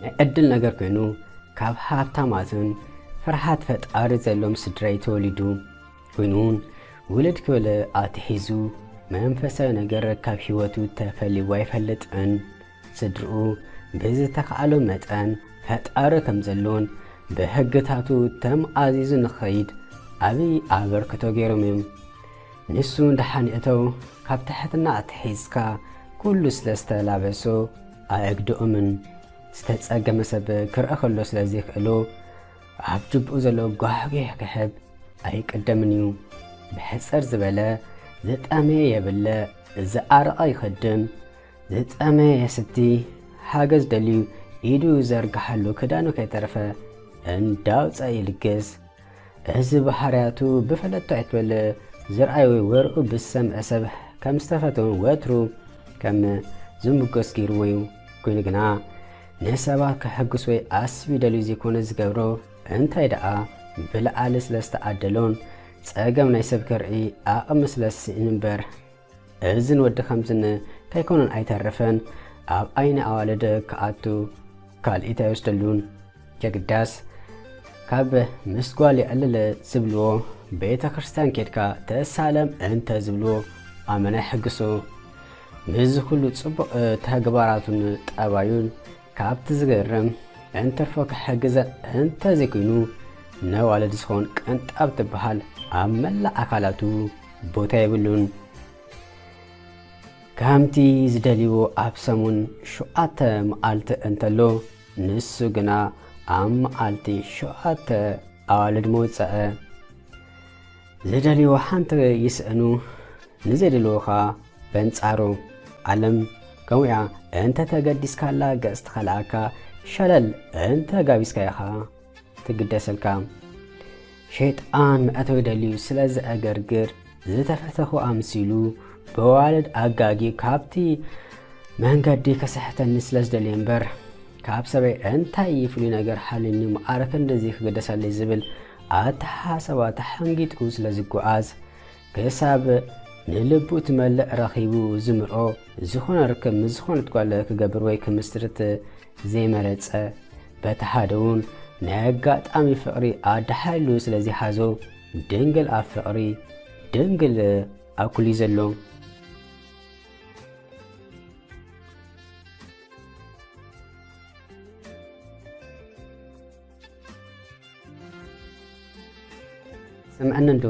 ናይ ዕድል ነገር ኮይኑ፣ ካብ ሃብታማትን ፍርሃት ፈጣሪ ዘለዎም ስድራይ ተወሊዱ ኮይኑ እውን፣ ውልድ ክብል ኣትሒዙ መንፈሳዊ ነገር ካብ ህይወቱ ተፈልይዎ ኣይፈልጥን። ስድርኡ ብዝተኻእሎ መጠን ፈጣሪ ከም ዘሎን ብሕግታቱ ተምኣዚዙ ንኸይድ ዓብዪ ኣበርክቶ ገይሮም እዮም። ንሱ ደሓን ይእተው፣ ካብ ትሕትና ኣትሒዝካ ኩሉ ስለ ዝተላበሶ ኣእግድኦምን ዝተጸገመ ሰብ ክርአ ከሎ ስለ ዘይክእሎ ኣብ ጅብኡ ዘሎ ጓሕጒሕ ክሕብ ኣይቅደምን እዩ። ብሕጽር ዝበለ ዝጠመየ የብለ፣ ዝዓረቐ ይኸድም፣ ዝጠመየ የስቲ፣ ሓገዝ ደልዩ ኢዱ ዘርግሓሉ ክዳኑ ከይተረፈ እንዳውፀ ይልግስ። እዚ ባህርያቱ ብፈለጥቶ ኣይትበል፣ ዝርኣይ ወይ ወርኡ ብዝሰምዐ ሰብ ከም ዝተፈተወን ወትሩ ከም ዝምጎስ ገይርዎ እዩ። ኮይኑ ግና ንሰባት ከሐጉስ ወይ ኣስቢ ደልዩ ዘይኮነ ዝገብሮ፣ እንታይ ደኣ ብልዓሊ ስለ ዝተዓደሎን ጸገም ናይ ሰብ ከርኢ ዓቕሚ ስለ ዝስእን እምበር። እዝን ወዲ ከምዝን ከይኮነን ኣይተርፍን፣ ኣብ ዓይኒ ኣዋልድ ክኣቱ ካልኢት ኣይወስደሉን። የግዳስ ካብ ምስ ጓል የዕልል ዝብልዎ፣ ቤተ ክርስቲያን ኬድካ ተሳለም እንተ ዝብልዎ ኣመና ይሕግሶ። ምስዚ ኩሉ ጽቡቕ ተግባራቱን ጠባዩን ካብቲ ዝገርም እንትርፎ ክሕግዘ እንተ ዘይኮይኑ፣ ነዋልድ ዝኾን ቅንጣብ ትበሃል ኣብ መላእ ኣካላቱ ቦታ የብሉን። ከምቲ ዝደልይዎ ኣብ ሰሙን ሸውዓተ መዓልቲ እንተሎ፣ ንሱ ግና ኣብ መዓልቲ ሸውዓተ ኣዋልድ መውጸአ። ዝደልይዎ ሓንቲ ይስእኑ፣ ንዘይደልይዎ ኸኣ በንጻሩ። ዓለም ከምኡ እያ፣ እንተ ተገዲስካላ ገጽ ትኸልኣካ፣ ሸለል እንተ ጋቢስካያ ኸኣ ትግደሰልካ። ሸይጣን መእተዊ ደልዩ ስለ ዘእገርግር፣ ዝተፈተኹ ኣምሲሉ ብዋልድ ኣጋጊ ካብቲ መንገዲ ከስሕተኒ ስለ ዝደልየ እምበር፣ ካብ ሰበይ እንታይ ፍሉይ ነገር ሓልዩኒ፣ ማዕረ ክንድዚ ክግደሰለይ ዝብል ኣተሓሳባ ተሓንጊጡ ስለ ዝጓዓዝ፣ ክሳብ ንልቡ ትመልእ ረኺቡ ዝምርዖ ዝኾነ ርክብ ምስ ዝኾነት ጓል ክገብር ወይ ክምስርት ዘይመረጸ፣ በቲ ሓደ እውን ናይ ኣጋጣሚ ፍቕሪ ኣደሓሊሉ ስለ ዘይሓዞ፣ ድንግል ኣብ ፍቕሪ፣ ድንግል ኣኩሊ ዘሎ። ስምዐኒ እንዶ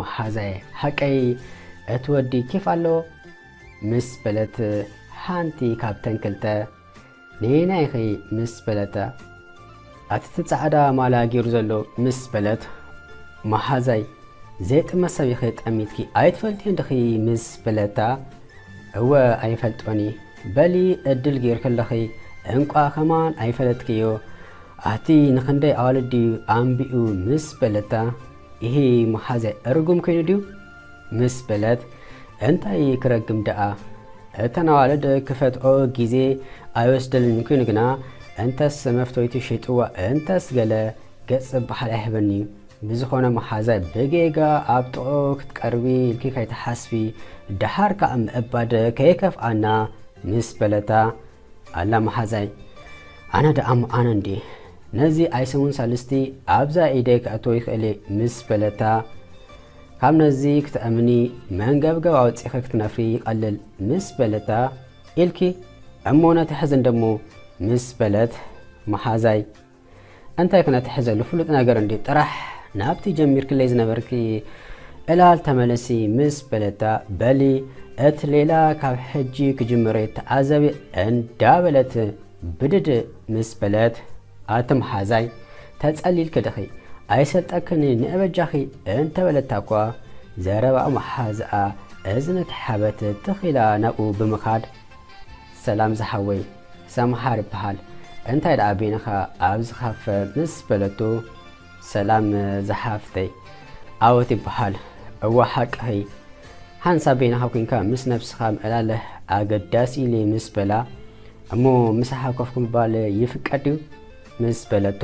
መሓዛየ፣ ሓቀይ እቲ ወዲ ኬፍ ኣለዎ? ምስ በለት ሓንቲ ካብተን ክልተ፣ "ንየናይ ኢኺ?" ምስ በለታ፣ "ኣቲ እቲ ጻዕዳ ማልያ ገይሩ ዘሎ?" ምስ በለት፣ "መሓዛይ፣ ዘይጥመ ሰብ ኢኺ ጠሚትኪ ኣይትፈልጥዮን ዲኺ?" ምስ በለታ፣ "እወ ኣይፈልጦን እየ። በሊ ዕድል ገይርኪ ኣለኺ፣ እንቋ ከማን ኣይፈለጥክዮ። ኣቲ ንኽንደይ ኣዋልድ ድዩ ኣንቢኡ?" ምስ በለታ፣ "ኢሂ መሓዛይ እርጉም ኮይኑ ድዩ?" ምስ በለት፣ "እንታይ ክረግም ደኣ? እተን ኣዋልድ ክፈትኦ ግዜ ኣይወስደልን ኮይኑ ግና፣ እንተስ መፍተዊቱ ሸይጥዋ፣ እንተስ ገለ ገጽ ዝበሃል ኣይህበኒ። ብዝኾነ መሓዛይ ብጌጋ ኣብ ጥቕኡ ክትቀርቢ ኢልኪ ከይትሓስቢ፣ ደሓር ከኣ ምእባድ ከይከፍኣና" ምስ በለታ፣ "ኣላ መሓዛይ፣ ኣነ ደኣ መኣነ እንዲ፣ ነዚ ኣይሰሙን ሳልስቲ ኣብዛ ኢደይ ከእትዎ ይኽእል እየ" ምስ በለታ፣ "ካብ ነዚ ክትእምኒ መንገብገብ ኣውጺኺ ክትነፍሪ ይቐልል" ምስ በለታ፣ "ኢልኪ እሞ ነቲ ሕዚ እንደሞ" ምስ በለት፣ መሓዛይ፣ "እንታይ ክነትሕዘሉ ፍሉጥ ነገር እንዲ፣ ጥራሕ ናብቲ ጀሚርክለይ ዝነበርኪ ዕላል ተመለሲ" ምስ በለታ፣ "በሊ እቲ ሌላ ካብ ሕጂ ክጅምር እየ ተዓዘቢ" እንዳበለት ብድድ ምስ በለት፣ "ኣቲ መሓዛይ፣ ተጸሊልኪ ዲኺ? ኣይሰልጠክን ንእበጃኺ" እንተበለታ እኳ፣ ዘረባ መሓዝኣ እዝኒ ተሓበት ትኺላ ናብኡ ብምኻድ፣ "ሰላም ዝሓወይ፣ ሰምሃር ይበሃል። እንታይ ደኣ በይንኻ ኣብዚ ካፈ?" ምስ በለቶ፣ "ሰላም ዝሓፍተይ፣ ዓወት ይበሃል። እወ ሓቅኺ። ሓንሳብ በይንኻ ኮይንካ ምስ ነብስኻ ምዕላል ኣገዳሲ ኢሉ" ምስ በላ፣ "እሞ ምሳሓ ኮፍ ምባል ይፍቀድ ድዩ?" ምስ በለቶ፣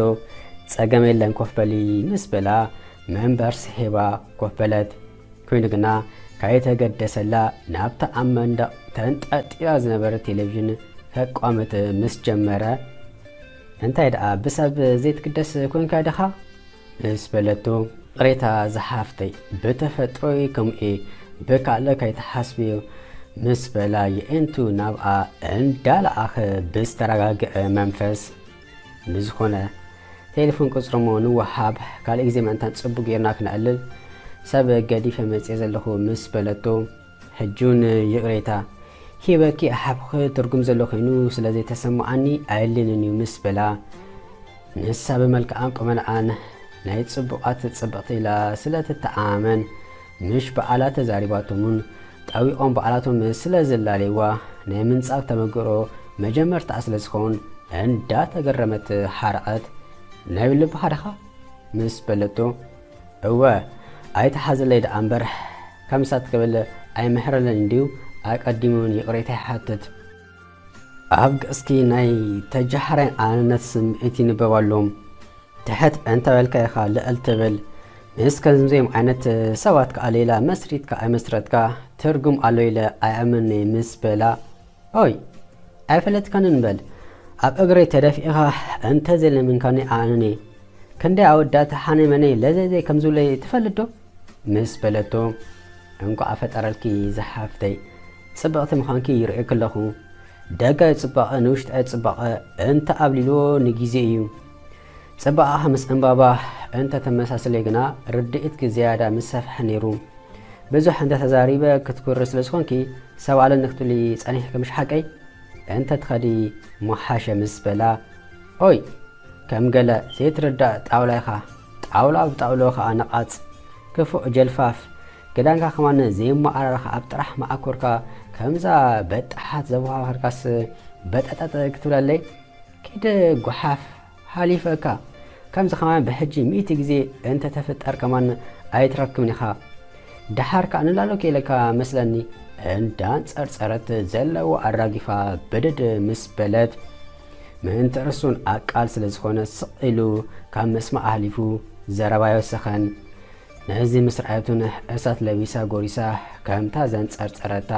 "ጸገም የለን ኮፍ በሊ" ምስ በላ፣ መንበር ስሒባ ኮፍ በለት። ኮይኑ ግና ካይተገደሰላ ናብታ ኣብ መንደቕ ተንጠልጢላ ዝነበረ ቴሌቪዥን ከቋምት ምስ ጀመረ፣ እንታይ ደኣ ብሰብ ዘይትግደስ ኮንካ ዲኻ? ምስ በለቶ፣ ቅሬታ ዝሓፍተይ፣ ብተፈጥሮይ ከምኡ እየ፣ ብካልእ ከይትሓስብዮ፣ ምስ በላ የኤንቱ ናብኣ እንዳለኣኸ ብዝተረጋግዐ መንፈስ፣ ብዝኾነ ቴሌፎን ቁጽርሞ ንወሃብ፣ ካልእ ግዜ ምእንታን ጽቡቅ ጌርና ክነዕልል፣ ሰብ ገዲፈ መጽየ ዘለኹ ምስ በለቶ፣ ሕጂ እውን ይቕሬታ ሂበኪ ኣሓብኺ ትርጉም ዘሎ ኮይኑ ስለ ዘይተሰምዓኒ ኣየድልየንን እዩ ምስ በላ፣ ንሳ ብመልክዓን ቁመንኣን ናይ ጽቡቓት ጽብቕቲ ኢላ ስለ ትተኣማመን፣ ምሽ በዓላ ተዛሪባቶምን ጠዊቖም በዓላቶም ስለ ዝላለይዋ፣ ናይ ምንጻግ ተመክሮ መጀመርታኣ ስለ ዝኸውን እንዳተገረመት ሓረቐት። ናይ ልብኻ ዲኻ? ምስ በለቶ፣ እወ፣ ኣይትሓዘለይ ደኣ እምበር፣ ከምሳት ክብል ኣይምሕረለይን ድዩ? ኣቀዲሙ ይቕሬታ ይሓትት። ኣብ ገጽኪ ናይ ተጃህራይን ኣነነት ስምዒት ይንበብ ኣሎ። ትሕት እንተ በልካ ኢኻ ልዕል ትብል። ምስ ከምዚኦም ዓይነት ሰባት ከኣ ሌላ መስሪትካ ኣይመስረትካ ትርጉም ኣሎ ኢለ ኣይኣምንን ምስ በላ፣ ኦይ፣ ኣይፈለጥካንን በል። ኣብ እግረይ ተደፊእኻ እንተ ዘይለመንካኒ ኣነኒ፣ ክንደይ ኣወዳት ሓነይ መነይ ለዘይዘይ ከም ዝብለይ ትፈልጥ ዶ? ምስ በለቶ፣ እንቋዕ ፈጠረልኪ ዝሓፍተይ፣ ጽብቕቲ ምዃንኪ ይርእየኪ ኣለኹ። ደጋዊ ጽባቐ ንውሽጣዊ ጽባቐ እንተ ኣብሊልዎ ንግዜ እዩ። ጽባቐኻ ምስ ዕምባባ እንተ ተመሳሰለዮ ግና ርድኢትኪ ዝያዳ ምስ ሰፍሐ ነይሩ። ብዙሕ እንተ ተዛሪበ ክትኩሪ ስለ ዝኾንኪ፣ ሰብ ኣለኒ ክትብሊ ጸኒሕኪ ምሽ ሓቀይ? እንተ ትኸዲ ምሓሸ ምስ በላ፣ ኦይ፣ ከም ገለ ዘይትርዳእ ጣውላ ኢኻ፣ ጣውላ ብጣውልኡ ኸኣ ነቓጽ፣ ክፉእ ጀልፋፍ፣ ክዳንካ ከማን ዘይመዓራረኻ ኣብ ጥራሕ መዓኮርካ፣ ከምዛ በጣሓት ዘቦኻኸርካስ በጠጠጥ ክትብለለይ? ኪድ ጓሓፍ፣ ሓሊፈካ። ከምዚ ከማን ብሕጂ ሚእቲ ግዜ እንተ ተፍጠር ከማን ኣይትረክብን ኢኻ። ደሓር ከኣ ንላዕሊ ክኢለካ መስለኒ። እንዳንጸርጸረት ዘለዎ ኣራጊፋ ብድድ ምስ በለት፣ ምእንቲ ርእሱን ኣቃል ስለ ዝኾነ ስቕ ኢሉ ካብ ምስማዕ ኣሕሊፉ ዘረባ ኣይወሰኸን። ነዚ ምስ ረኣየቱን እሳት ለቢሳ ጎሪሳ ከምታ ዘንጸርጸረታ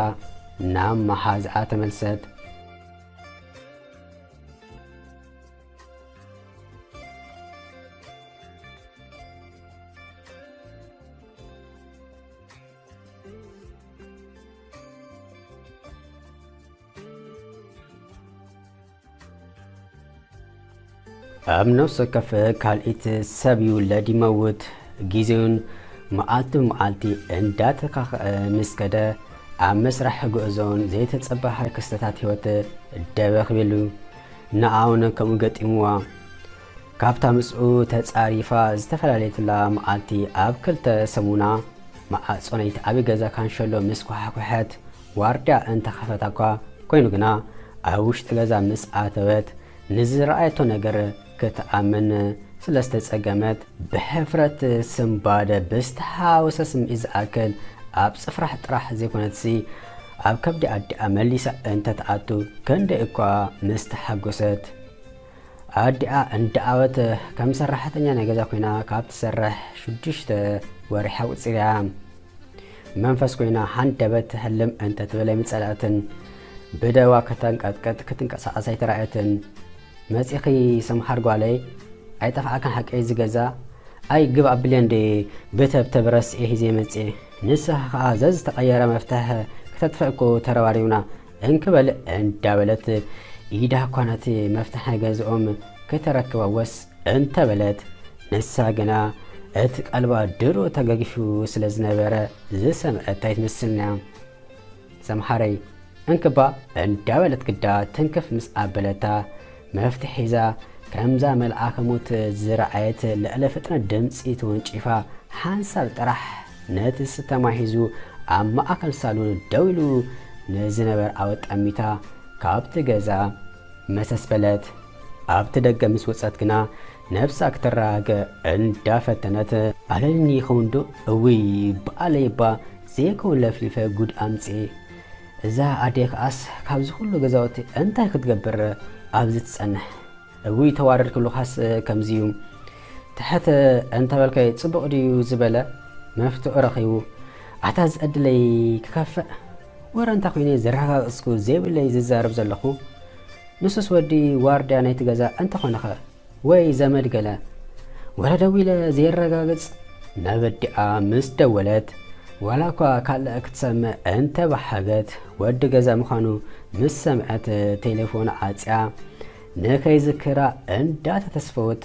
ናብ መሓዝኣ ተመልሰት። ኣብ ነፍሲ ወከፍ ካልኢት ሰብ ይውለድ ይመውት፣ ግዜኡን መዓልቲ ብመዓልቲ እንዳተካኸአ ምስ ከደ፣ ኣብ መስርሕ ጉዕዞን ዘይተጸበ ሓደ ክስተታት ህይወት ደበኽ ኢሉ። ንኣውን ከምኡ ገጢምዋ። ካብታ ምስኡ ተጻሪፋ ዝተፈላለየትላ መዓልቲ ኣብ ክልተ ሰሙና፣ ማዕጾ ናይቲ ዓቢ ገዛ ካንሸሎ ምስ ኳሓኩሐት፣ ዋርድያ እንተኸፈታ እኳ፣ ኮይኑ ግና ኣብ ውሽጢ ገዛ ምስ ኣተወት፣ ንዝረኣየቶ ነገር ክትኣምን ስለ ዝተጸገመት፣ ብሕፍረት ስንባደ ብዝተሓወሰ ስምዒት ዝኣክል ኣብ ጽፍራሕ ጥራሕ ዘይኮነትሲ፣ ኣብ ከብዲ ኣዲኣ መሊሳ እንተ ትኣቱ፣ ክንደይ እኳ ምስ ተሓጎሰት። ኣዲኣ እንዳኣወት ከም ሰራሕተኛ ናይ ገዛ ኮይና ካብ ትሰርሕ ሽዱሽተ ወርሒ ኣቑጺራ እያ። መንፈስ ኮይና ሃንደበት ህልም እንተ ትብል ኣይምጸልኣትን። ብደዋ ከተንቀጥቅጥ ክትንቀሳቐስ ኣይተራእየትን። መጺኺ ሰምሃር ጓለይ፣ ኣይጠፍኣካን ሓቀይ እዚ ገዛ? ኣይ ግብ ኣብልየ እንዴ ብተብተብ ረስኤ ሂዜ መጽኤ። ንስኻ ኸኣ ዘዝተቐየረ መፍትሕ ክተጥፍእ እኮ ተረባሪብና እንክበል እንዳበለት ኢዳ እኳ ነቲ መፍትሕ ናይ ገዝኦም ከተረክባ ወስ እንተበለት፣ ንሳ ግና እቲ ቀልባ ድሮ ተገጊፉ ስለ ዝነበረ ዝሰምዐት ኣይትመስልን እያ። ሰምሃረይ እንክባ እንዳበለት ግዳ ትንክፍ ምስ ኣበለታ፣ መፍትሕ ሒዛ ከምዛ መልኣከ ሞት ዝረኣየት ልዕሊ ፍጥነት ድምጺ ተወንጪፋ ሓንሳብ ጥራሕ ነቲ ስተማ ሒዙ ኣብ ማእከል ሳሎን ደው ኢሉ ንዝነበረ ኣወ ጠሚታ ካብቲ ገዛ መሰስ በለት። ኣብቲ ደገ ምስ ወጸት ግና ነብሳ ክትረጋግእ እንዳፈተነት፣ ኣለኒ ይኸውን ዶ? እውይ፣ በኣለይ እባ ዘይከውን ለፍሊፈ ጉድ ኣምጽኤ። እዛ ኣደይ ከኣስ ካብዚ ኩሉ ገዛውቲ እንታይ ክትገብር ኣብዚ ትጸንሕ? እውይ፣ ተዋረድኩ ኢሉኻስ ከምዚ እዩ። ትሕት እንተበልካዮ ጽቡቕ ድዩ ዝበለ መፍትሒ ረኺቡ። ኣታ ዝዕድለይ ክኸፍእ። ወረ እንታይ ኮይነ ዘረጋገጽኩ ዘይብለይ ዝዛረብ ዘለኹ? ንሱስ ወዲ ዋርድያ ናይቲ ገዛ እንተኾነኸ ወይ ዘመድ ገለ? ወረ ደዊለ ዘየረጋግጽ ናብ ኣዲኣ ምስ ደወለት፣ ዋላ እኳ ካልእ ክትሰምዕ እንተበሓገት፣ ወዲ ገዛ ምዃኑ ምስ ሰምዐት ቴሌፎን ዓጽያ ንኸይዝክራ እንዳተተስፈወት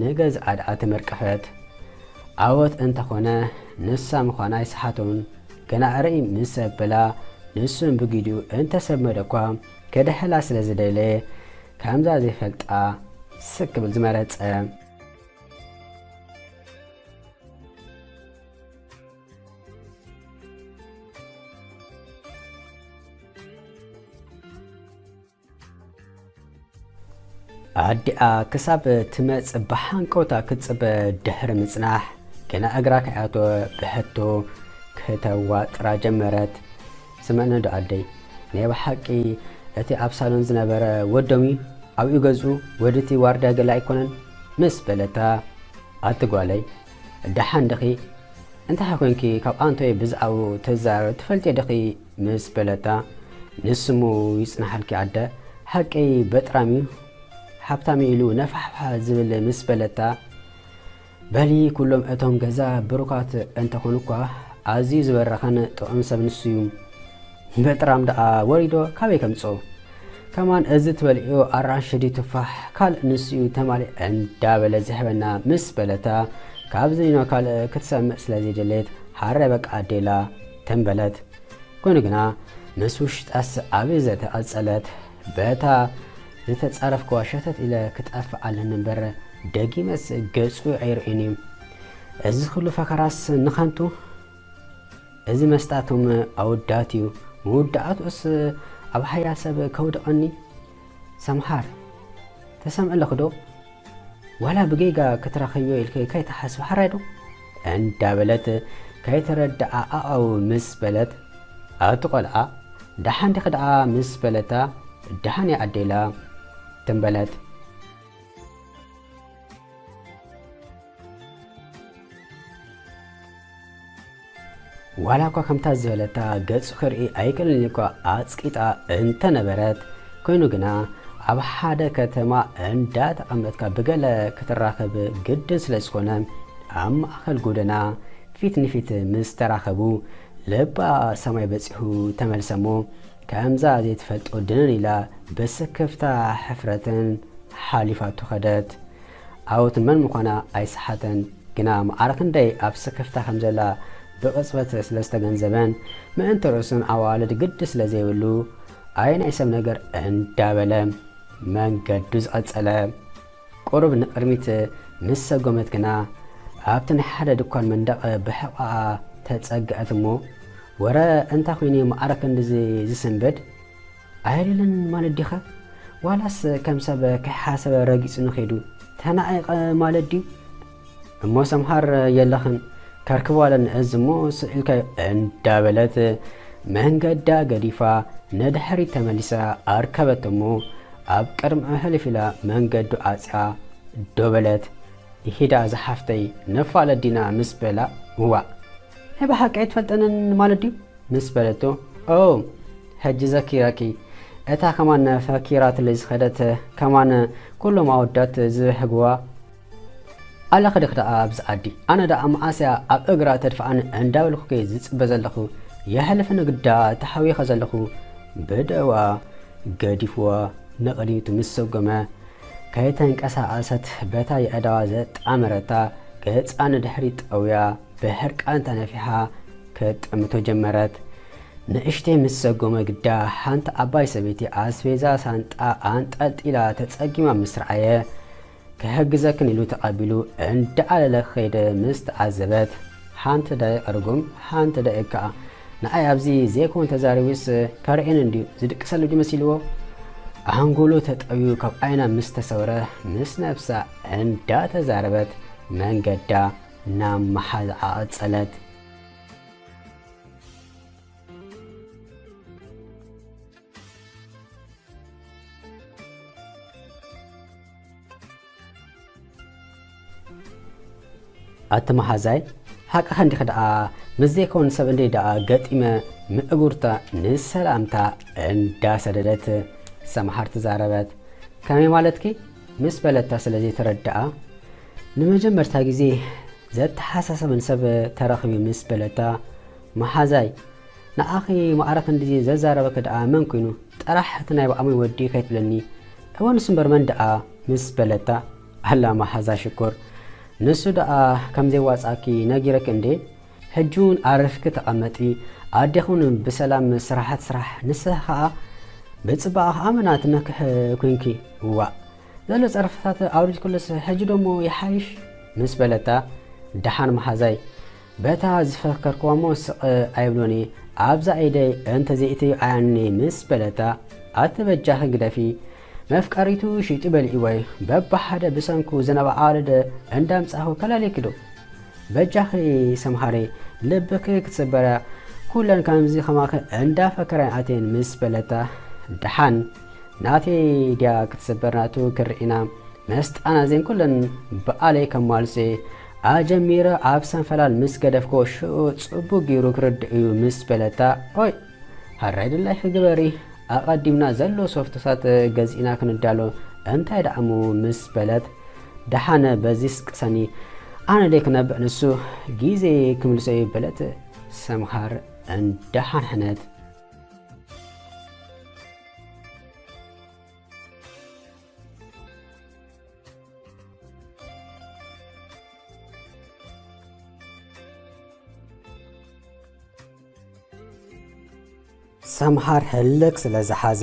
ንገዝኣ ደኣ ተመርቀፈት። ዓወት እንተኾነ ንሳ ምዃና ኣይሰሓቶን። ገና ርእይ ምስ ኣበላ ንሱን ብጊዲኡ እንተሰመደ እኳ ክድሕላ ስለ ዝደለየ ከምዛ ዘይፈልጣ ስቅ ክብል ዝመረጸ። ኣዲኣ ክሳብ ትመጽእ ብሓንቀውታ ክትጽበ ድሕሪ ምጽናሕ፣ ገና እግራ ከይኣተወ ብሕቶ ከተዋጥራ ጀመረት። ስምዕኒ ዶ ኣደይ፣ ናይ ብሓቂ እቲ ኣብ ሳሎን ዝነበረ ወዶም እዩ ኣብኡ ገዝኡ፣ ወድቲ ዋርድያ ገለ ኣይኮነን? ምስ በለታ፣ ኣቲ ጓለይ፣ ደሓን ዲኺ? እንታይ ኮንኪ ካብ ኣንቶይ ብዛዕባኡ ትዛረቢ ትፈልጢ ዲኺ? ምስ በለታ፣ ንስሙ ይጽናሓልኪ ኣደ፣ ሓቀይ በጥራም እዩ፣ ሃብታም እዩ ኢሉ ነፋሕፋሕ ዝብል ምስ በለታ፣ በሊ ኩሎም እቶም ገዛ ብሩካት እንተኾኑ እኳ ኣዝዩ ዝበረኸን ጥዑም ሰብ ንሱ እዩ። በጥራም ደኣ ወሪዶ ካበይ ከምጽኦ? ከማን እዚ ትበልዕዮ ኣራንሺ ድዩ ትፋሕ ካልእ ንሱ እዩ ተማሊ እንዳበለ ዝህበና ምስ በለታ፣ ካብዚ ኒኖ ካልእ ክትሰምዕ ስለ ዘይደለየት ሃረ በቃ ኣዴላ ተንበለት። ኮይኑ ግና ምስ ውሽጣስ ዓቢ ዘተ ቀጸለት። በታ ዝተጻረፍክዋ ሸተት ኢለ ክጠፍእ ኣለኒ እምበር ደጊመስ ገጹ ኣይርእን እዩ። እዚ ኩሉ ፈከራስ ንኸንቱ? እዚ መስጣቶም ኣወዳት እዩ። መወዳእትኡስ ኣብ ሓያል ሰብ ከውድቐኒ። ሰምሃር፣ ተሰምዕ ኣለኺ ዶ? ዋላ ብጌጋ ክትረኽብዮ ኢልኪ ከይትሓስቢ ሓራይ ዶ? እንዳበለት ከይተረድኣ ኣኣው ምስ በለት፣ ኣቲ ቆልዓ ደሓን ዲኺ ደኣ ምስ በለታ፣ ደሓን እየ ኣዴላ ትንበለት። ዋላ እኳ ከምታ ዝበለታ ገጹ ክርኢ ኣይክእልን እኳ ኣጽቂጣ እንተነበረት፣ ኮይኑ ግና ኣብ ሓደ ከተማ እንዳተቐመጥካ ብገለ ክትራኸብ ግድን ስለ ዝኾነ፣ ኣብ ማእከል ጎደና ፊት ንፊት ምስ ተራኸቡ፣ ልባ ሰማይ በጺሑ ተመልሰሞ፣ ከምዛ ዘይትፈልጦ ድንን ኢላ ብስክፍታ ሕፍረትን ሓሊፋቶ ከደት። ዓወት መን ምዃና ኣይሰሓተን፣ ግና መዓረ ክንደይ ኣብ ስክፍታ ከም ዘላ ብቕጽበት ስለ ዝተገንዘበን፣ ምእንቲ ርእሱን ኣዋልድ ግዲ ስለ ዘይብሉ፣ ኣይ ናይ ሰብ ነገር እንዳበለ መንገዱ ዝቐጸለ። ቁሩብ ንቕድሚት ምስ ሰጎመት ግና፣ ኣብቲ ናይ ሓደ ድኳን መንደቕ ብሕቖኣ ተጸግዐት እሞ፣ ወረ እንታይ ኾይኑ እዩ መዓረ ክንድዚ ዝስንብድ? ኣየድልን ማለት ዲኸ? ዋላስ ከም ሰብ ከይሓሰበ ረጊጹ ንኸይዱ ተናዒቐ ማለት ድዩ? እሞ ሰምሃር የለኽን፣ ከርክቦ ኣለኒ እዚ እሞ ስቕ ኢልካዮ እንዳበለት መንገዳ ገዲፋ ንድሕሪት ተመሊሳ ኣርከበቶ እሞ ኣብ ቅድሚኡ ሕልፍ ኢላ መንገዱ ዓጽያ ደው በለት። ይሂዳ ዝሓፍተይ ነፋለጥ ዲና ምስ በላ፣ እዋእ ናይ ብሓቂ ኣይትፈልጠንን ማለት ድዩ? ምስ በለቶ፣ ኦ፣ ሕጂ ዘኪረኪ፣ እታ ከማን ፈኪራትለይ ዝኸደት ከማን ኩሎም ኣወዳት ዝብህግዋ ኣለኺ ዲኺ ደኣ ኣብዚ ዓዲ? ኣነ ደኣ መዓስ እያ ኣብ እግራ ተድፍኣኒ እንዳበልኩ ከ ዝጽበ ዘለኹ? የሕልፍኒ ግዳ ተሓዊኸ ዘለኹ። ብደዋ ገዲፍዋ ንቕድሚቱ ምስ ሰጎመ፣ ከይተንቀሳቐሰት በታ የእዳዋ ዘጣመረታ ገጻ ንድሕሪት ጠውያ ብሕርቃን ተነፊሓ ክትጥምቶ ጀመረት። ንእሽተይ ምስ ሰጎመ ግዳ ሓንቲ ዓባይ ሰበይቲ ኣስቤዛ ሳንጣ ኣንጠልጢላ ተጸጊማ ምስ ረኣየ፣ ክሕግዘክን ኢሉ ተቐቢሉ እንዳዓለለ ክኸይድ ምስ ተዓዘበት፣ ሓንቲ ደቂቕ ርጉም፣ ሓንቲ ደቂቕ ከኣ ንኣይ ኣብዚ ዘይኮን ተዛሪቡስ ከርእየኒ እንድዩ ዝድቅሰሉ ድዩ መሲልዎ? ኣንጎሎ ተጠውዩ ካብ ዓይና ምስ ተሰውረ፣ ምስ ነብሳ እንዳተዛረበት መንገዳ ናብ መሓዛኣ ቀጸለት። ኣቲ መሓዛይ፣ ሓቅኻ እንዲኺ ደኣ፣ ምስ ዘይከውን ሰብ እንድየ ደኣ ገጢመ ምእጉርታ ንሰላምታ እንዳሰደደት፣ ሰምሃር ተዛረበት። ከመይ ማለትኪ? ምስ በለታ ስለ ዘይተረድኣ፣ ንመጀመርታ ግዜ ዘተሓሳሰበን ሰብ ተረኺቡ ምስ በለታ፣ መሓዛይ፣ ንኣኺ ማዕረ ክንድዚ ዘዛረበኪ ደኣ መን ኮይኑ? ጥራሕ እቲ ናይ ብኣሞይ ወዲ ከይትብለኒ። እወ ንሱ እምበር መን ደኣ? ምስ በለታ፣ ኣላ መሓዛ ሽኮር፣ ንሱ ደኣ ከም ዘየዋጽኣኪ ነጊረኪ እንዴ? ሕጂ እውን ኣረፍኪ ተቐመጢ፣ ኣዴኺ እውን ብሰላም ስራሓ ትስራሕ፣ ንስኺ ኸኣ ብጽባቐኺ ኣመና ትመክሒ ኩንኪ። እዋእ፣ ዘሎ ጸርፍታት ኣውሪድክሉስ ሕጂ ደሞ ይሓይሽ? ምስ በለታ፣ ደሓን መሓዛይ፣ በታ ዝፈከርክዋ እሞ ስቕ ኣይብሎን እየ፣ ኣብዛ ኢደይ እንተዘይእትዩ ኣያኒ ምስ በለታ፣ ኣቲ በጃኺ ግደፊ፣ መፍቀሪቱ ሽይጡ በሊዕዎ እዩ፣ በብሓደ ብሰንኩ ዝነብዓ ኣዋልድ እንዳምጻኹ ከላልየኪ ዶ? በጃኺ ሰምሃረይ፣ ልብኺ ክትስበራ፣ ኩለን ከምዚ ከማኺ እንዳፈከራ እየን ኣትየን ምስ በለታ፣ ደሓን ናተይ ድያ ክትስበር ናቱ ክርኢና፣ መስጣና ዜን ኩለን ብኣለይ ከማልሴ ኣጀሚረ ኣብ ሰንፈላል ምስ ገደፍኮ ሽዑ ጽቡቅ ገይሩ ክርድእ እዩ ምስ በለታ፣ ኦይ፣ ሃራይ ድላይኪ ግበሪ፣ ኣቐዲምና ዘሎ ሶፍትታት ገዚእና ክንዳሎ እንታይ ደኣ እሞ ምስ በለት፣ ደሓነ በዚስ ቅሰኒ፣ ኣነ ደይ ክነብዕ ንሱ ግዜ ክምልሶ እዩ በለት ሰምሃር እንዳሓንሐነት። ሰምሃር ህልክ ስለ ዝሓዛ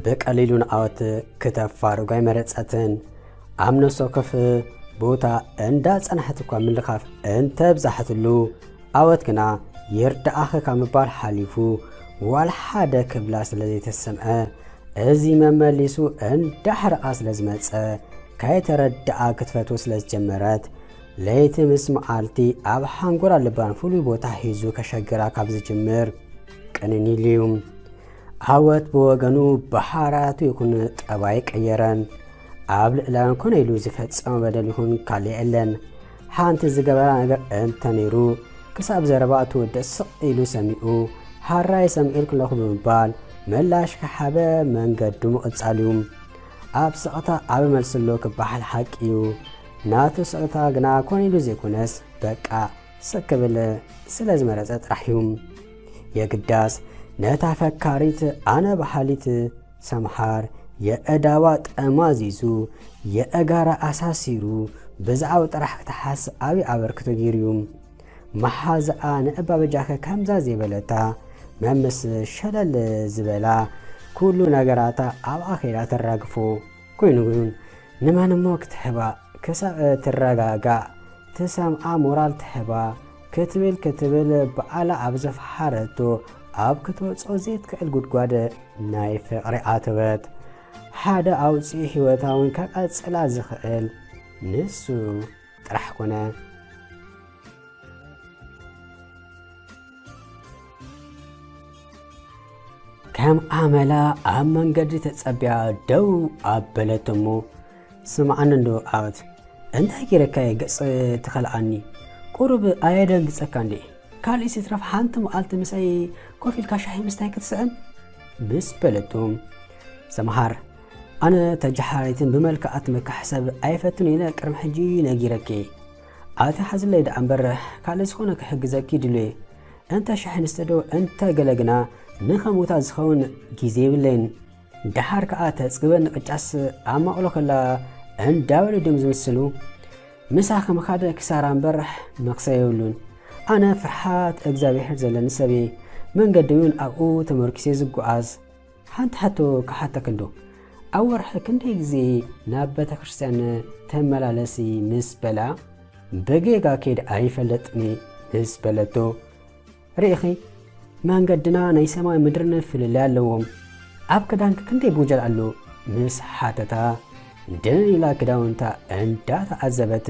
ብቀሊሉ ንዓወት ክተፋርጎ ኣይመረጸትን። ኣብ ነፍሲ ወከፍ ቦታ እንዳጸናሕት እኳ ምልኻፍ እንተብዛሕትሉ፣ ዓወት ግና ይርዳእኺ ካብ ምባል ሓሊፉ ዋላ ሓደ ክብላ ስለ ዘይተሰምዐ፣ እዚ መመሊሱ እንዳሕረቓ ስለ ዝመጸ፣ ከይተረድኣ ክትፈትዎ ስለ ዝጀመረት፣ ለይቲ ምስ መዓልቲ ኣብ ሓንጎላ ልባን ፍሉይ ቦታ ሒዙ ከሸግራ ካብ ዝጅምር ቅንን ኢሉ እዩ። ዓወት ብወገኑ ብሓራቱ ይኹን ጠባይ ቀየረን። ኣብ ልዕላን ኮነ ኢሉ ዝፈጸመ በደል ይኹን ካልእ የለን። ሓንቲ ዝገበራ ነገር እንተ ነይሩ፣ ክሳብ ዘረባ እትውድእ ስቕ ኢሉ ሰሚዑ፣ ሃራይ ሰሚዑልኪ ኣለኹ ብምባል ምላሽ ክሓበ መንገዱ ምቕጻል እዩ። ኣብ ስቕታ ዓቢ መልሲ ኣሎ ክበሃል ሓቂ እዩ። ናቱ ስቕታ ግና ኮነ ኢሉ ዘይኮነስ፣ በቃ ስቕ ክብል ስለ ዝመረጸ ጥራሕ እዩ። የግዳስ ነታ ፈካሪት ኣነ በሃሊት ሰምሃር የእዳዋ ጠማዚዙ የእጋራ ኣሳሲሩ ብዛዕባ ጥራሕ ክትሓስ ዓቢ ኣበርክቶ ገይሩ እዩ። መሓዛኣ ንእባ በጃኸ ከምዛ ዘይበለታ መምስ ሸለል ዝበላ ኩሉ ነገራታ ኣብኣ ከይዳ ተራግፎ። ኮይኑ ግን ንመን እሞ ክትህባ ክሳብ ትረጋጋእ ትሰምዓ ሞራል ትህባ ክትብል ክትብል በዓላ ኣብ ዘፈሓረቶ ኣብ ክትወጾ ዘይትክእል ጉድጓድ ናይ ፍቕሪ ኣተወት። ሓደ ኣውጺኡ ህይወታ እውን ከቐጽላ ዝኽእል ንሱ ጥራሕ ኮነ። ከም ኣመላ ኣብ መንገዲ ተጸቢያ ደው ኣበለት እሞ፣ ስምዓኒ እንዶ ዓወት፣ እንታይ ገይረካ እየ ገጽ ትኸልኣኒ? ቁሩብ ኣየደንግጸካ እንዴ? ካልእስ ይትረፍ ሓንቲ መዓልቲ ምሳይ ኮፍ ኢልካ ሻሂ ምስታይ ክትስእን? ምስ በለቶ፣ ሰምሃር፣ ኣነ ተጀሓራይትን ብመልክዓ ትምካሕ ሰብ ኣይፈትን ኢለ ቅድሚ ሕጂ ነጊረኪ። ኣቲ ሓዝለይ ደኣ እምበር ካልእ ዝኾነ ክሕግዘኪ ድልየ። እንተ ሻሂ ንስተ ዶ እንተ ገለ ግና ንኸምኡታት ዝኸውን ግዜ የብለይን። ደሓር ከኣ ተጽግበኒ ቅጫስ ኣብ ማእሎ ከላ እንዳበሉ ድዮም ዝምስሉ። ምሳኺ ምኻድ ክሳራ እምበር መኽሰብ የብሉን። ኣነ ፍርሃት እግዚኣብሔር ዘለኒ ሰብ እየ። መንገደይ እውን ኣብኡ ተመርኪሰ እየ ዝጓዓዝ። ሓንቲ ሕቶ ክሓተኪ እንዶ፣ ኣብ ወርሒ ክንደይ ግዜ ናብ ቤተ ክርስቲያን ትመላለሲ? ምስ በላ፣ ብጌጋ ከይደ ኣይፈልጥን እየ ምስ በለቶ፣ ርኢኺ፣ መንገድና ናይ ሰማይ ምድርን ፍልልይ ኣለዎም። ኣብ ክዳንኪ ክንደይ ቦጀል ኣሎ? ምስ ሓተታ፣ ድንን ኢላ ክዳውንታ እንዳተዓዘበት፣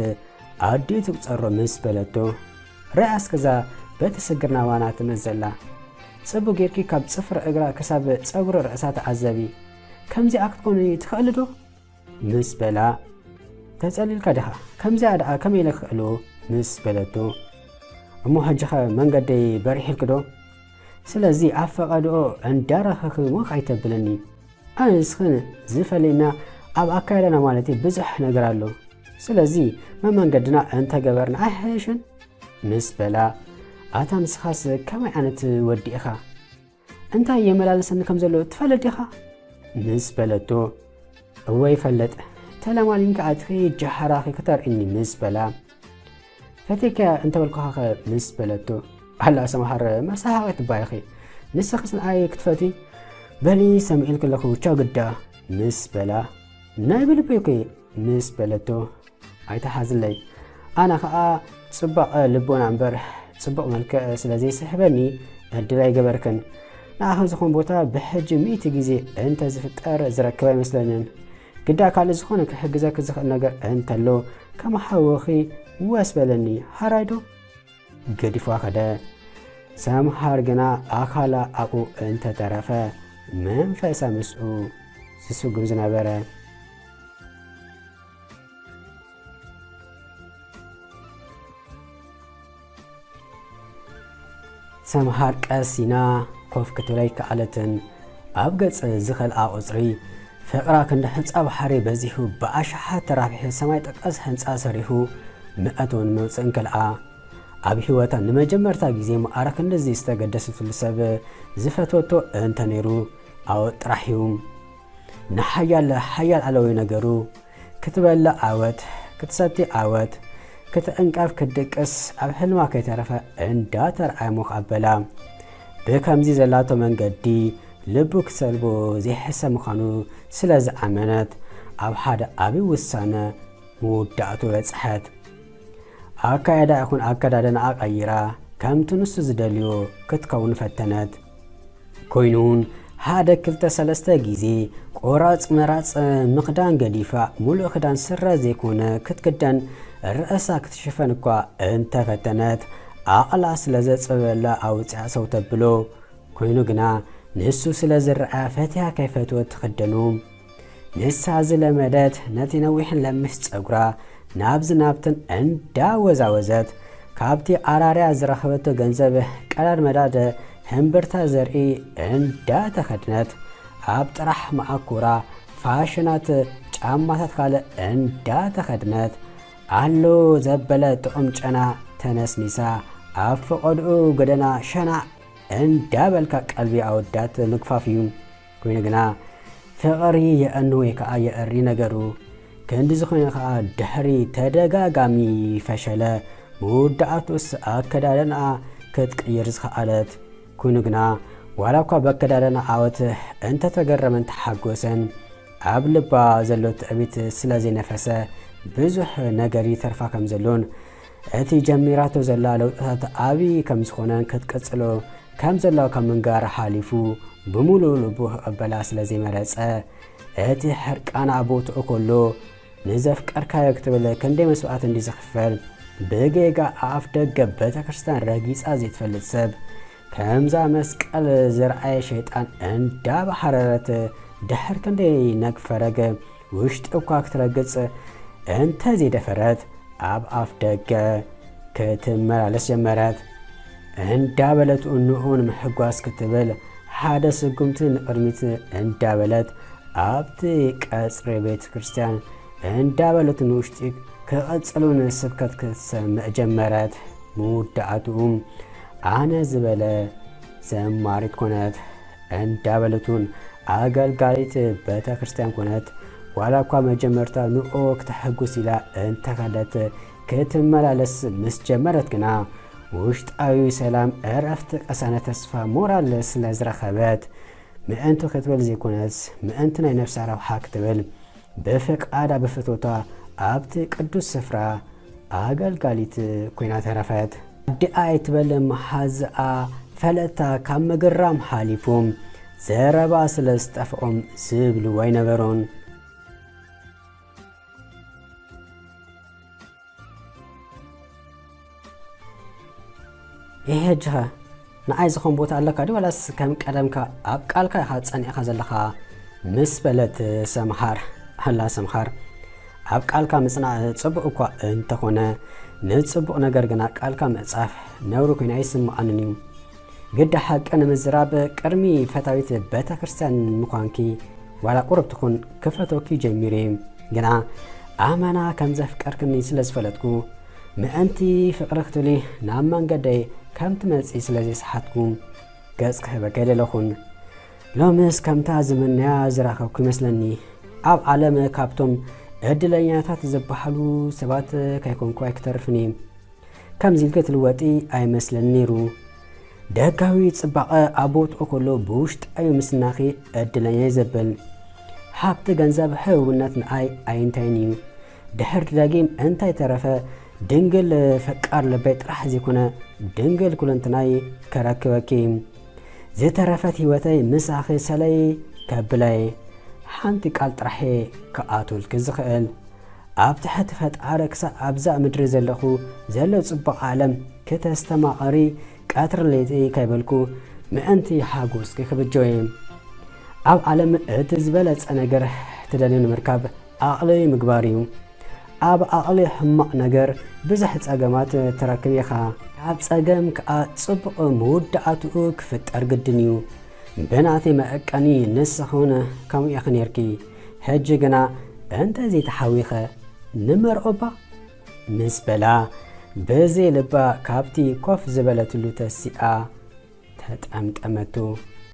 ኣዲኡ ትቁጸሮ ምስ በለቶ፣ ርኣ እስከ እዛ በቲ ስግር ናባና ትመጽእ ዘላ። ጽቡቕ ጌርኪ ካብ ጽፍሪ እግራ ክሳብ ጸጉሪ ርእሳ ተዓዘቢ። ከምዚኣ ክትኮኒ ትኽእሊ ዶ? ምስ በላ፣ ተጸሊልካ ዲኻ? ከምዚኣ ደኣ ከመይ ኢለ ክኽእሎ? ምስ በለቶ፣ እሞ ሕጂኸ መንገደይ በሪሕልኪ ዶ? ስለዚ ኣብ ፈቐድኦ እንዳረኸኺ ሞኽ ኣይተብለኒ። ኣነ ንስኽን ዝፈለየና ኣብ ኣካይዳና ማለት እዩ ብዙሕ ነገር ኣሎ። ስለዚ መመንገድና እንተገበርና ኣይሓይሽን? ምስ በላ፣ ኣታ ንስኻስ ከመይ ዓይነት ወዲ ኢኻ? እንታይ የመላልሰኒ ከም ዘሎ ትፈልጥ ዲኻ? ምስ በለቶ፣ እወ ይፈልጥ፣ ተለማሊምካ ኣትኺ ጃህራኺ ክተርእኒ ምስ በላ፣ ፈቲካ እንተበልኩኻኸ ምስ በለቶ፣ ኣላ ሰምሃር መሳሓቒት ባይኺ፣ ንስኽስ ንኣይ ክትፈቲ? በሊ ሰሚዒልኪ ኣለኹ ቻው ግዳ ምስ በላ፣ ናይ ብልበይኮ ምስ በለቶ፣ ኣይትሓዝለይ፣ ኣነ ኸኣ ጽባቐ ልቦና እምበር ጽቡቕ መልክዕ ስለ ዘይስሕበኒ ዕድል ኣይገበርክን። ንኣኺ ዝኾን ቦታ ብሕጂ ሚእቲ ግዜ እንተ ዝፍጠር ዝረክብ ኣይመስለንን። ግዳ ካልእ ዝኾነ ክሕግዘኪ ዝኽእል ነገር እንተሎ ከም ሓውኺ ወስ በለኒ፣ ሓራይ ዶ? ገዲፋ ከደ። ሰምሃር ግና ኣካላ ኣብኡ እንተተረፈ መንፈሳ ምስኡ ዝስጉም ዝነበረ። ሰምሃር ቀስ ኢና ኮፍ ክትብል ኣይከኣለትን። ኣብ ገጽ ዝኸልኣ ቁጽሪ ፍቕራ ክንዲ ሕንጻ ባሕሪ በዚሑ ብኣሽሓት ተራቢሑ ሰማይ ጠቀስ ህንጻ ሰሪሑ መእተውን መውጽእን ከልኣ። ኣብ ህይወታ ንመጀመርታ ግዜ ማዕረ ክንድዚ ዝተገደሰትሉ ሰብ ዝፈትወቶ እንተ ነይሩ ኣወት ጥራሕ እዩ። ንሓያል ሓያል ኣለዊ ነገሩ ክትበልዕ ዓወት፣ ክትሰቲ ዓወት፣ ክትዕንቀፍ ክትድቅስ ኣብ ሕልማ ከይተረፈ እንዳተርኣየ ሞኽ ኣበላ። ብከምዚ ዘላቶ መንገዲ ልቡ ክሰልቦ ዘይሕሰብ ምዃኑ ስለ ዝኣመነት ኣብ ሓደ ዓቢ ውሳነ ምውዳእቱ በጽሐት። ኣካያዳ ይኹን ኣከዳድናኣ ቀይራ ከምቲ ንሱ ዝደልዮ ክትከውን ፈተነት። ኮይኑውን ሓደ ክልተ ሰለስተ ግዜ ቆራጽ መራጽ ምኽዳን ገዲፋ ሙሉእ ክዳን ስረ ዘይኮነ ክትክደን ርእሳ ክትሽፈን እኳ እንተፈተነት ዓቕላ ስለ ዘጽበበላ ኣውጺኣ ሰው ተብሎ። ኮይኑ ግና ንሱ ስለ ዝረኣ ፈትያ ከይፈትወት ትኽደኑ። ንሳ ዝለመደት ነቲ ነዊሕን ለምስ ጸጉራ ናብዚ ናብትን እንዳወዛወዘት ካብቲ ዓራርያ ዝረኸበቶ ገንዘብ ቀዳድ መዳድ ህምብርታ ዘርኢ እንዳተኸድነት ኣብ ጥራሕ መኣኩራ ፋሽናት ጫማታት ካልእ እንዳተኸድነት ኣሎ ዘበለ ጥዑም ጨና ተነስኒሳ ኣብ ፈቐድኡ ጎደና ሸናዕ እንዳበልካ ቀልቢ ኣወዳት ምግፋፍ እዩ። ኮይኑ ግና ፍቕሪ የእኑ ወይ ከዓ የእሪ ነገሩ። ክንዲ ዝኾነ ከዓ ድሕሪ ተደጋጋሚ ፈሸለ መወዳእቱስ ኣከዳድንኣ ክትቅይር ዝኸኣለት። ኮይኑ ግና ዋላ እኳ በከዳድና ዓወት እንተተገረመን ተሓጎሰን ኣብ ልባ ዘሎ ትዕቢት ስለ ዘይነፈሰ ብዙሕ ነገር ይተርፋ ከም ዘሎን እቲ ጀሚራቶ ዘላ ለውጥታት ዓቢ ከም ዝኾነን ክትቅጽሎ ከም ዘለዋ ካብ ምንጋር ሓሊፉ ብምሉእ ልቡ ክቕበላ ስለ ዘይመረጸ፣ እቲ ሕርቃና ኣብ ቦትኡ ከሎ ንዘፍቀርካዮ ክትብል ክንደይ መስዋእቲ እንዲ ዝኽፈል ብጌጋ ኣፍ ደገ ቤተ ክርስቲያን ረጊጻ ዘይትፈልጥ ሰብ ከምዛ መስቀል ዝረኣየ ሸይጣን እንዳባሕረረት ድሕር ክንደይ ነግ ፈረገ ውሽጢ እኳ ክትረግጽ እንተ ዘይደፈረት ኣብ ኣፍ ደገ ክትመላለስ ጀመረት። እንዳበለት ንኡ ንምሕጓስ ክትብል ሓደ ስጉምቲ ንቕድሚት እንዳበለት ኣብቲ ቀጽሪ ቤተ ክርስቲያን እንዳበለት ንውሽጢ ክቕጽል እውን ስብከት ክትሰምዕ ጀመረት። መወዳእትኡ ኣነ ዝበለ ዘማሪት ኮነት እንዳበለት እውን ኣገልጋሊት ቤተ ክርስቲያን ኮነት። ዋላ እኳ መጀመርታ ንኡ ክተሐጉስ ኢላ እንተኸደት ክትመላለስ ምስ ጀመረት ግና ውሽጣዊ ሰላም፣ ዕረፍቲ፣ ቅሳነት፣ ተስፋ፣ ሞራል ስለ ዝረኸበት ምእንቲ ክትብል ዘይኮነስ ምእንቲ ናይ ነፍሳ ረብሓ ክትብል ብፍቓዳ ብፍትወታ ኣብቲ ቅዱስ ስፍራ ኣገልጋሊት ኮይና ተረፈት። ኣዲኣ ኣይትበል መሓዝኣ ፈለጥታ ካብ ምግራም ሓሊፎም ዘረባ ስለ ዝጠፍኦም ዝብልዎ ኣይነበሮን። ይሄ ሕጂኸ ንዓይ ዝኾን ቦታ ኣለካ ድዩ ዋላስ ከም ቀደምካ ኣብ ቃልካ ኢኻ ጸኒዕካ ዘለኻ? ምስ በለት ሰምሃር፣ ኣላ ሰምሃር፣ ኣብ ቃልካ ምጽናዕ ጽቡቕ እኳ እንተኾነ ንጽቡቕ ነገር ግና ቃልካ ምዕጻፍ ነውሪ ኮይኑ ኣይስምዓንን እዩ። ግዳ ሓቂ ንምዝራብ ቅድሚ ፈታዊት ቤተ ክርስቲያን ምዃንኪ ዋላ ቁሩብ ትኹን ክፈተኪ ጀሚሩ እየ። ግና ኣመና ከም ዘፍቀርክኒ ስለ ዝፈለጥኩ፣ ምእንቲ ፍቕሪ ክትብሊ ናብ መንገደይ ከም ትመጺ ስለ ዘይሰሓትኩ፣ ገጽ ክህበኪ ኣይደለኹን። ሎምስ ከምታ ዝምነያ ዝረኸብኩ ይመስለኒ። ኣብ ዓለም ካብቶም ዕድለኛታት ዝበሃሉ ሰባት ከይኮንኩ ኣይክተርፍን እየ። ከምዚ ኢልኪ ትልወጢ ኣይመስለኒ ነይሩ። ደጋዊ ጽባቐ ኣብ ቦትኡ ከሎ ብውሽጣዊ ምስናኺ ዕድለኛ እዩ ዘብል። ሃብቲ፣ ገንዘብ፣ ህውነት ንኣይ ኣይንታይን እዩ። ድሕር ደጊም እንታይ ተረፈ፣ ድንግል ፈቃር ልበይ ጥራሕ ዘይኮነ ድንግል ኩለንትናይ ከረክበኪ። ዝተረፈት ህይወተይ ምሳኺ ሰለይ ከብለይ። ሓንቲ ቃል ጥራሕ እየ ክኣትወልኪ ዝኽእል። ኣብ ትሕቲ ፈጣሪ ክሳብ ኣብዛ ምድሪ ዘለኹ ዘሎ ጽቡቕ ዓለም ክተስተማቐሪ ቀትሪ ለይቲ ከይበልኩ ምእንቲ ሓጎስኪ ክብጆ እየ። ኣብ ዓለም እቲ ዝበለጸ ነገር ትደልዩ ንምርካብ ዓቕሊ ምግባር እዩ። ኣብ ዓቕሊ ሕማቕ ነገር ብዙሕ ጸገማት ትረክብ ኢኻ። ካብ ጸገም ከኣ ጽቡቕ መወዳእትኡ ክፍጠር ግድን እዩ። ብናተይ መዐቀኒ ንስኺ እውን ከምኡ ኢኺ ነይርኪ። ሕጂ ግና እንተዘይተሓዊኸ ንመርዖ እባ? ምስ በላ ብዘይ ልባ ካብቲ ኮፍ ዝበለትሉ ተሲኣ ተጠምጠመቶ።